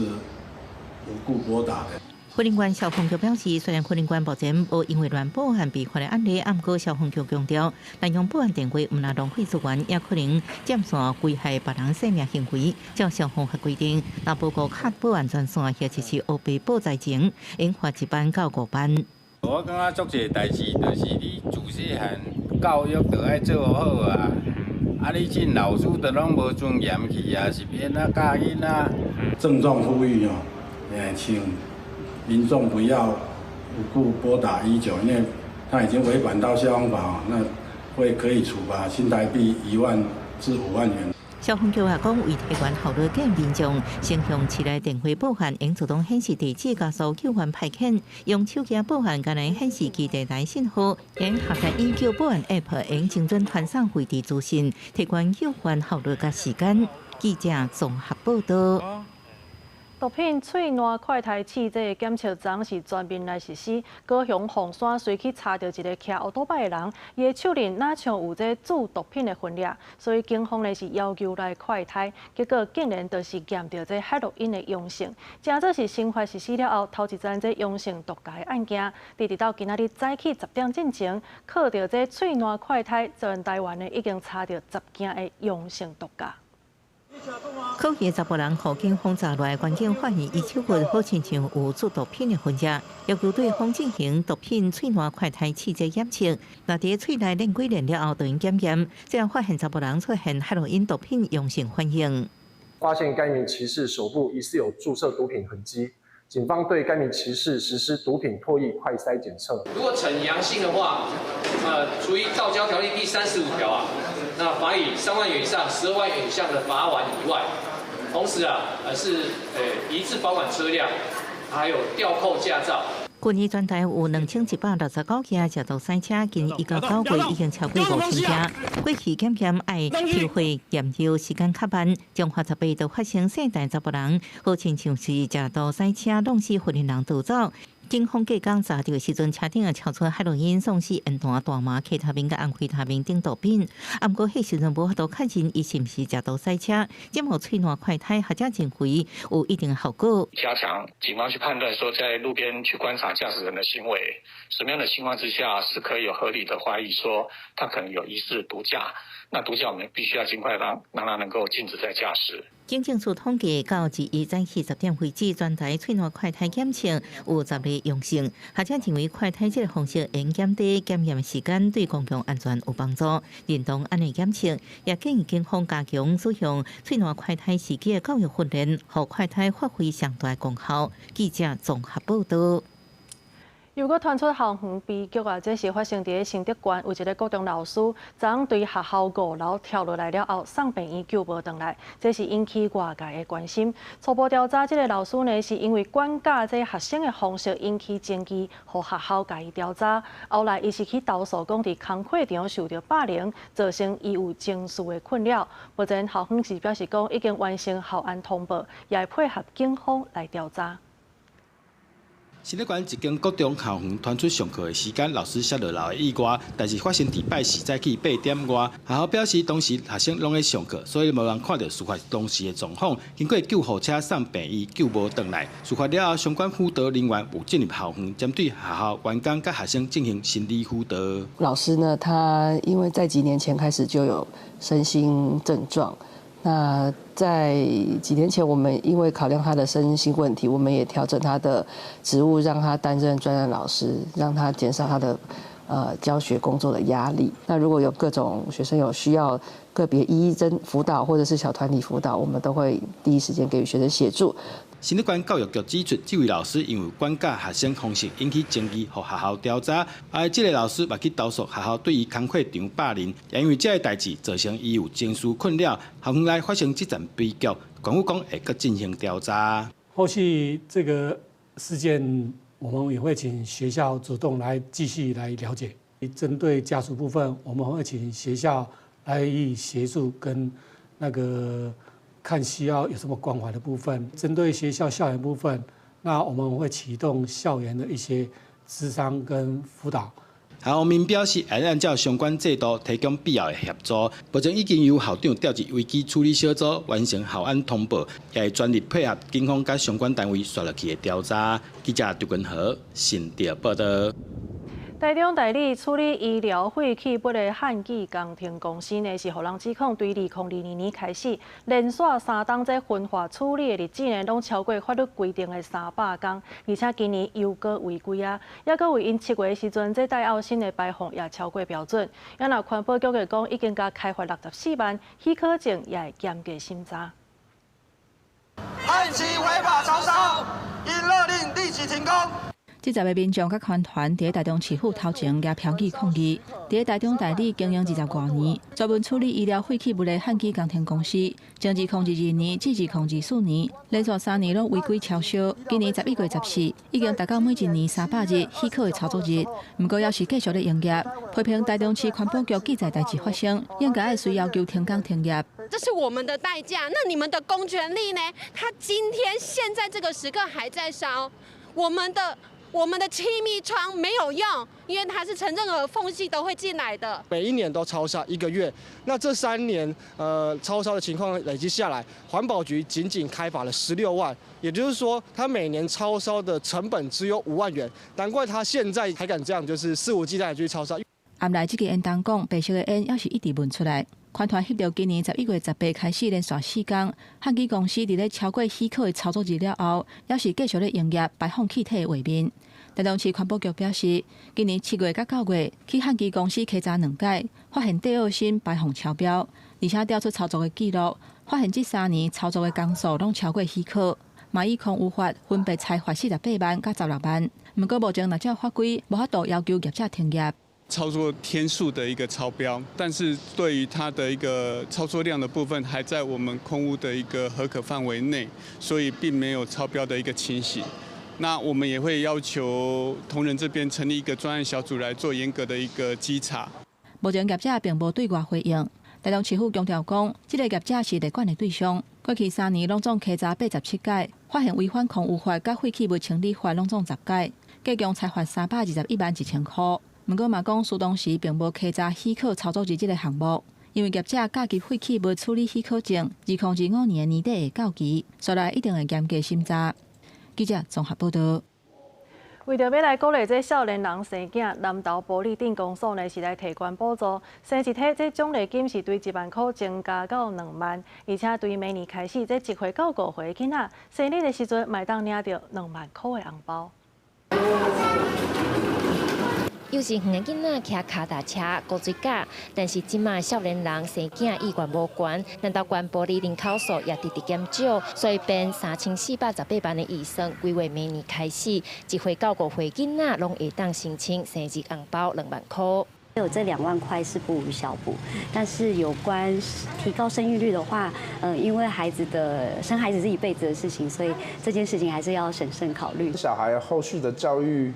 無故撥打的。雲林縣消防局表示，雖然雲林縣目前無因為亂報案被罰的案例，毋過消防局強調，濫用報案電話毋但浪費資源，也可能佔線危害別人性命行為。照消防法規定，若無故敲報案專線，或者是烏白報災情，應罰1萬到5萬。我感覺足濟代誌，就是你自細漢教育就愛做好啊。啊！你這老師都攏無尊嚴去啊，是欲按怎教囡仔？鄭重呼籲哦，請民眾不要無故撥打119，因為他已經違反到消防法，那會可以處罰新台幣1萬至5萬元。消防局也講，為提懸效率，建議民眾先向市內電話報案，應自動顯示地址，加速救援派遣。用手機報案，敢若顯示基地台信號，應下載119報案 App，應精準傳送位置資訊，提懸救援效率佮時間。記者綜合報導。毒品喙瀾快篩試這個檢測昨是全面來實施。高雄鳳山隨去查著一个騎烏托擺的人，伊的手鏈若像有這注毒品的痕跡，所以警方呢是要求來快篩，結果竟然就是驗著這海洛因的陽性。這做是新法實施了後，頭一宗這陽性毒駕的案件。直到今仔日早起10點進前，靠著這喙瀾快篩，全台灣呢已經查著10件的陽性毒駕。可疑的查埔人予警方查來，關警發現伊手骨好親像有注毒品的痕跡，要求對方進行毒品喙瀾快篩試劑檢測。若佇喙內練幾練了後，就用檢驗，最後發現查埔人出現海洛因毒品陽性反應。發現該名騎士手部疑似有注射毒品痕跡，警方對該名騎士實施毒品唾液快篩檢測。如果呈陽性的話，處以道交條例第35條啊。那罰以3萬元以上12萬元以下的罰鍰以外，同時啊，是移置保管車輛，還有吊扣駕照。去年全台有2169件食毒賽車，今年1到9月已經超過5000件。過去檢驗愛抽血驗尿時間較慢，彰化18就發生世代查埔人，好親像是食毒賽車弄死婦人人逃走。警方隔工查著時陣，車頂啊超出海洛因、喪屍煙彈、大麻、K他命、佮安非他命等毒品。啊，毋過彼時陣無法度確認伊是毋是食毒賽車，這項喙瀾快篩學者認為有一定效果。加強警方去判斷，說在路邊去觀察駕駛人的行為，什麼樣的情況之下是可以有合理的懷疑，說他可能有疑似毒駕。那毒駕我們必須要盡快讓他能夠禁止再駕駛。警政署統計，到21早起10點為止，全台喙瀾快篩檢測有10個陽性。學者認為快篩這個方式會減低檢驗時間，對公共安全有幫助。認同按呢檢測，也建議警方加強使用喙瀾快篩時機的教育訓練，予快篩發揮上大功效。記者綜合報導。又閣傳出校園悲劇啊！這是發生佇咧新竹縣，有一个國中老師，昨昏對學校5樓跳落來了後，送病院救無轉來，這是引起外界的關心。初步調查，這个老師呢，是因為管教這學生的方式引起爭議，予學校共伊調查。後來，伊是去投訴講佇工課場受著霸凌，造成伊有情緒的困擾。目前校方是表示講已經完成校安通報，也會配合警方來調查。新北县一间国中校园传出上课的时间，老师摔落楼的意外，代志发生伫拜四早起8点外。学校表示，当时学生拢咧上课，所以无人看著事发当时的状况。经过救护车送病院，救无转来。事发了后，相关辅导人员有进入校园，针对学校员工佮学生进行心理辅导。老师呢，他因为在几年前开始就有身心症状。那在几年前，我们因为考量他的身心问题，我们也调整他的职务，让他担任专任老师，让他减少他的教学工作的压力。那如果有各种学生有需要个别一一针辅导或者是小团体辅导，我们都会第一时间给予学生协助。新北县教育局指出，这位老师因为管教学生方式引起争议，予学校调查。啊，这个老师嘛去投诉学校对伊工课场霸凌，也因为这个代志造成伊有情绪困扰，校园内发生这场悲剧，县府讲会阁进行调查。后续这个事件，我们也会请学校主动来继续来了解。针对家属部分，我们会请学校来予以协助跟那个。看需要有什么关怀的部分，针对学校校园部分，那我们会启动校园的一些咨商跟辅导。校方面表示，会按照相关制度提供必要的协助。目前已经由校长调集危机处理小组完成校安通报，也会全力配合警方佮相关单位续落去的调查。记者张根和新竹报道。台中代理处理医疗废弃物的汉记工程公司呢，是予人指控，对2022年开始，连续3冬这焚化处理的日子呢，拢超过法律规定的300工，而且今年又阁违规啊，抑阁为𪜶7月的时阵，这戴奥辛的排放也超过标准。啊若环保局的讲，已经共开罚64万，许可证也会严格审查。汉记违法超烧，应勒令立即停工。这10个民众佮环团伫台中市府头前举标语抗议。伫台中代理经营20外年，专门处理医疗废弃物的汉基工程公司，从2022年至2024年，连续3年拢违规超烧。今年11月14，已经达到每一年300日许可的操作日。毋过，犹是继续咧营业，批评台中市环保局记载代志发生，应该爱随要求停工停业。这是我们的代价，那你们的公权力呢？他今天现在这个时刻还在烧，我们的气密窗没有用，因为它是从任何缝隙都会进来的。每一年都超烧一个月，那这3年超烧的情况累积下来，环保局仅仅开罚了16万，也就是说，他每年超烧的成本只有5万元，难怪他现在还敢这样，就是肆无忌惮继续超烧。暗内这个烟囱讲，白色的烟犹是一直闻出来。环团翕著今年11月18开始连续4工，汉基公司伫咧超过许可的操作日了后，犹是继续咧营业排放气体的画面。台中市环保局表示，今年7月佮9月去汉基公司稽查两摆，发现戴奥辛排放超标，而且调出操作的记录，发现这3年操作的工数拢超过许可。嘛以空污法分别裁罚48万佮16万。毋过目前若照法规，无法度要求业者停业。操作天数的一个超标，但是对于它的一个操作量的部分，还在我们空污的一个核可范围内，所以并没有超标的一个情形。那我们也会要求同仁这边成立一个专案小组来做严格的一个稽查。目前业者并无对外回应。台中市府强调讲，这个业者是列管的对象。过去3年拢总稽查87摆，发现违反空污法佮废弃物清理法拢总10摆，计共裁罚321万1000箍。毋过嘛讲，事当时并无稽查许可操作日这个项目，因为业者甲级废弃物处理许可证，2025年年底会到期，所以一定会严格审查。记者综合报道。为著欲来鼓励这少年人生囝，南投埔里镇公所呢是来提悬补助，生一胎这奖励金是对1万箍增加到2万，而且对明年开始，这1岁到5岁囡仔生日的时阵，嘛会当领著2万箍的红包。幼稚园的囡仔骑跤踏车、高水架，但是这马少年人生囝意愿无悬，南投县埔里人口数也直直减少，所以编3418万的预算，规划明年开始，1岁到5岁囡仔拢会当申请生日红包2万箍。有这2万块是不无小补，但是有关提高生育率的话，因为孩子的生孩子是一辈子的事情，所以这件事情还是要审慎考虑。小孩后续的教育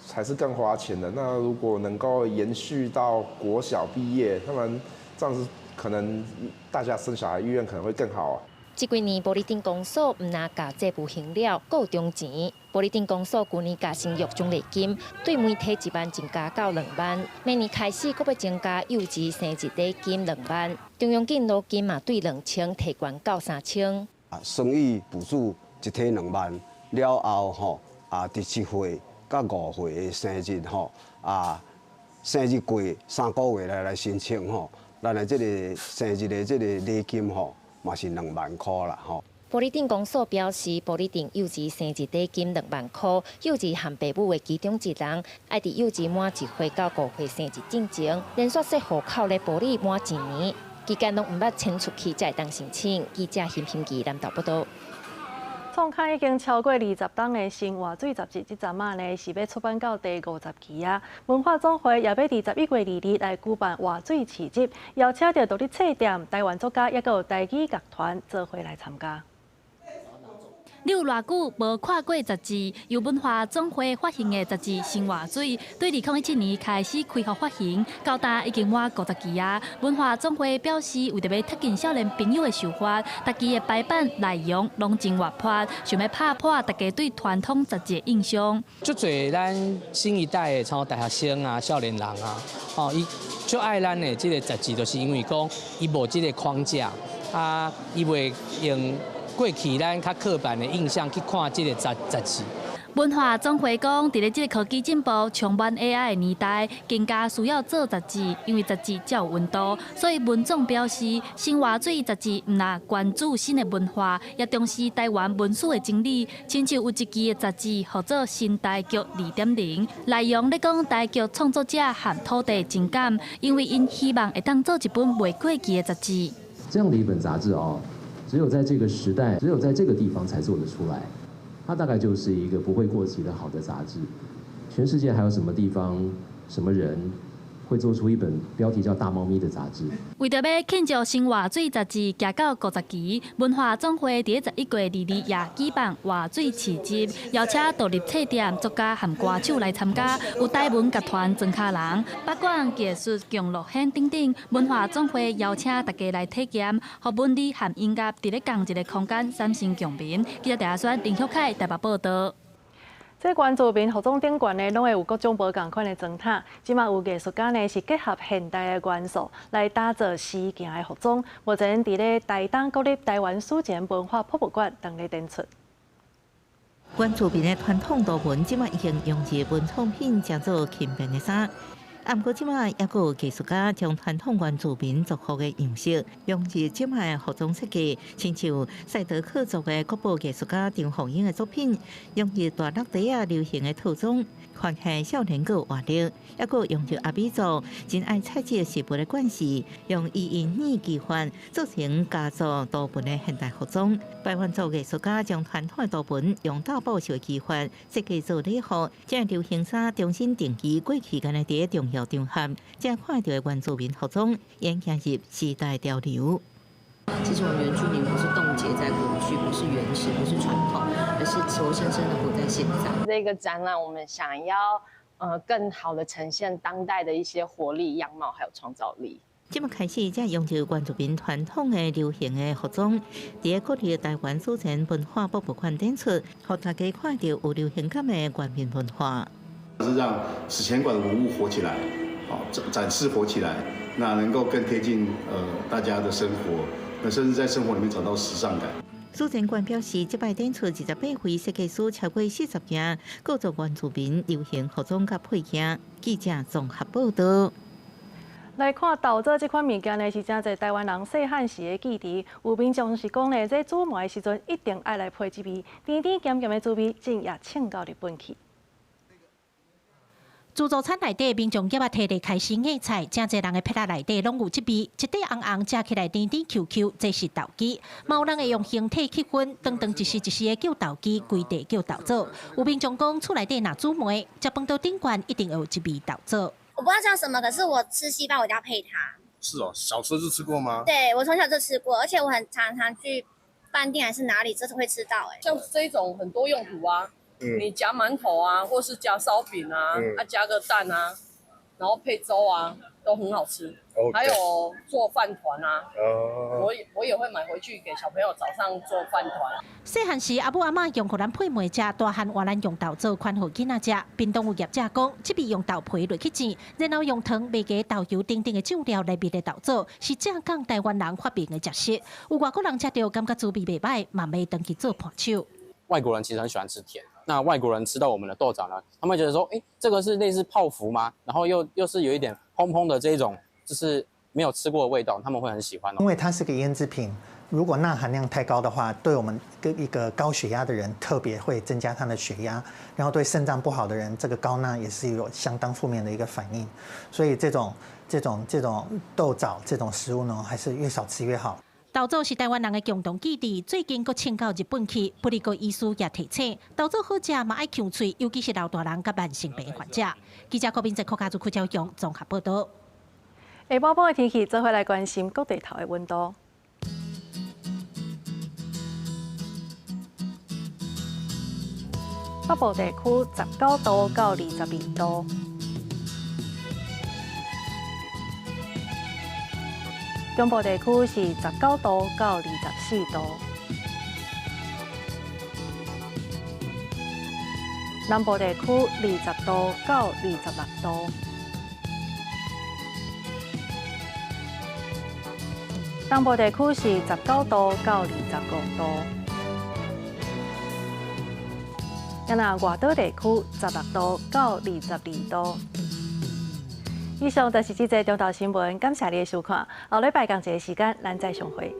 才是更花钱的。那如果能够延续到国小毕业，他们这样子可能大家生小孩意愿可能会更好。這幾年埔里鎮公所毋但共債務還了，閣有中錢。埔里鎮公所舊年共生育獎勵金，對每提1萬增加到2萬。明年開始閣欲增加幼稚生日禮金2萬。中央敬老金嘛對2000提懸到3000。啊，生育補助一提2萬了後吼，啊，佇7歲到5歲的生日吼，啊，生日過3個月來申請吼，咱的這个生日的這个禮金吼，嘛是2萬箍啦吼。埔里鎮公所表示，埔里鎮幼兒生日禮金2萬箍，幼兒和爸母的其中一人，愛佇幼兒滿1歲到5歲生日進前，連續設戶口咧埔里滿一年，期間攏毋捌遷出去才會當申請。記者邢平記南投報導。創刊已經超過20冬的新活水雜誌，這陣仔呢是欲出版到第50期啊！文化總會也欲佇11月22日來舉辦活水市集，邀請著獨立冊店、台灣作家，抑閣有台語樂團做伙來參加。你有偌久無看過雜誌？由文化總會發行的雜誌《新活水》，對2017年開始開放發行，到今已經滿50期啊！文化總會表示，為著欲貼近少年朋友的想法，逐期的排版內容攏真活潑，想欲拍破大家對傳統雜誌的印象。足濟咱新一代的，像大學生啊、少年人啊，哦，伊足愛咱的這个雜誌，就是因為講伊無這个框架，啊，伊袂用過去咱較刻板的印象去看這个雜誌。文化總會講，佇咧這个科技進步、充滿 AI 的年代，更加需要做雜誌，因為雜誌才有溫度。所以文總表示，新活水雜誌毋但關注新的文化，也重視台灣文史的整理。親像有一期的雜誌，號做《新台劇2.0》，內容咧講台劇創作者和土地情感，因為𪜶希望會當做一本袂過期的雜誌。這樣的一本雜誌哦，只有在這個時代，只有在這個地方才做得出來。它大概就是一個不會過期的好的雜誌。全世界還有什麼地方、什麼人會做出一本標題叫《大貓咪》的雜誌？為著欲慶祝新活水雜誌行到50期，文化總會佇11月22也舉辦活水市集，邀請獨立冊店、作家和歌手來參加，有台文樂團莊跤人、北管藝術共樂獻等等。文化總會邀請大家來體驗，予文字和音樂佇咧仝一个空間產生共鳴。記者鄭阿選、林旭凱台北報導。這原住民服裝頂懸呢，攏會有各種無仝款的裝塔。這馬有藝術家呢，是結合現代的元素來打造時行的服裝。目前佇咧台東國立台灣史前文化博物館當咧展出。原住民的傳統圖紋，這馬已經融入文創品，成做輕便的衫。啊，毋過這馬猶閣有藝術家將傳統原住民族服的樣式融入這馬的服裝設計，親像賽德克族的國寶藝術家張鳳英的作品，融入大陸底仔流行的套裝，發現少年閣有活力，猶閣融入阿美族真愛採集食物的慣勢，用伊因耳技法做成家族圖紋的現代服裝。排灣族藝術家將傳統的圖紋用鬥布繡的技法設計做禮服，這流行衫重新定義過去敢若佇重要場合，才看著的原住民服裝，已經入時代潮流。其實我們原住民不是凍結在過去，不是原始，不是傳統，而是活生生的活在現在。這個展覽，我們想要更好的呈現當代的一些活力樣貌，還有創造力。這馬開始，才用著原住民傳統的流行的服裝，佇國立台灣史前文化博物館展出，予大家看著有流行感的原民文化。是讓史前館的文物活起來，展示活起來，那能夠更貼近大家的生活，那甚至在生活裡面找到時尚感。史前館表示，這擺展出28位設計師超過40件各族原住民流行服裝佮配件。記者綜合報導。來看豆棗這款物件呢，是誠濟台灣人細漢時的記憶。有民眾是講呢，這煮糜的時陣一定愛來配這味，甜甜鹹鹹的滋味，真也衝到日本去。自助餐內底民眾挾仔提來開始夾菜，誠濟人的撇仔內底攏有這味，一塊紅紅食起來甜甜 Q Q，這是豆枝。嘛有人會用形體區分，長長一絲一絲的叫豆枝，規塊叫豆棗。有民眾講，厝內底若煮糜，食飯桌頂懸一定會有這味豆棗。我不知道叫什麼，可是我吃稀飯我一定要配它。是哦，小時候就吃過嗎？對，我從小就吃過，而且我很常常去飯店還是哪裡，就是會吃到。哎，像這種很多用途啊。你夾饅頭啊，或是夾燒餅啊，啊夾個蛋啊，然後配粥啊，都很好吃。還有做飯糰啊，我也會買回去給小朋友早上做飯糰。細漢時，阿母阿嬤用予咱配糜食，大漢換咱用豆做寬予囡仔食。屏東有業者講，這味用豆皮落去煎，然後用糖、麥芽、豆油等等的醬料來燜的豆棗，是正港台灣人發明的食食。有外國人食著感覺滋味袂䆀，嘛欲轉去做伴手。外國人其實很喜歡吃甜，那外國人吃到我們的豆棗呢，他們會覺得說，欸，這個是類似泡芙嗎？然後又是有一點蓬蓬的這一種，就是沒有吃過的味道，他們會很喜歡。因為它是個醃製品，如果鈉含量太高的話，對我們一個高血壓的人特別會增加他的血壓，然後對腎臟不好的人，這個高鈉也是有相當負面的一個反應。所以這種豆棗這種食物呢，還是越少吃越好。豆棗是台灣人的共同記憶，最近閣傳到日本去，不利國醫師也提醒，豆棗好食嘛愛劊喙，尤其是老大人佮慢性病患者。記者郭明哲、柯家祖、柯昭雄綜合報導。下晡晡的天氣，做伙來關心各地頭的溫度。北部地區19度到22度。中部地區是19度到24度，南部地區20度到26度，東部地區是19度到25度，啊若外島地區16度到22度。以上就是這節中晝新聞，感謝你的收看。後禮拜仝一个時間，咱再相會。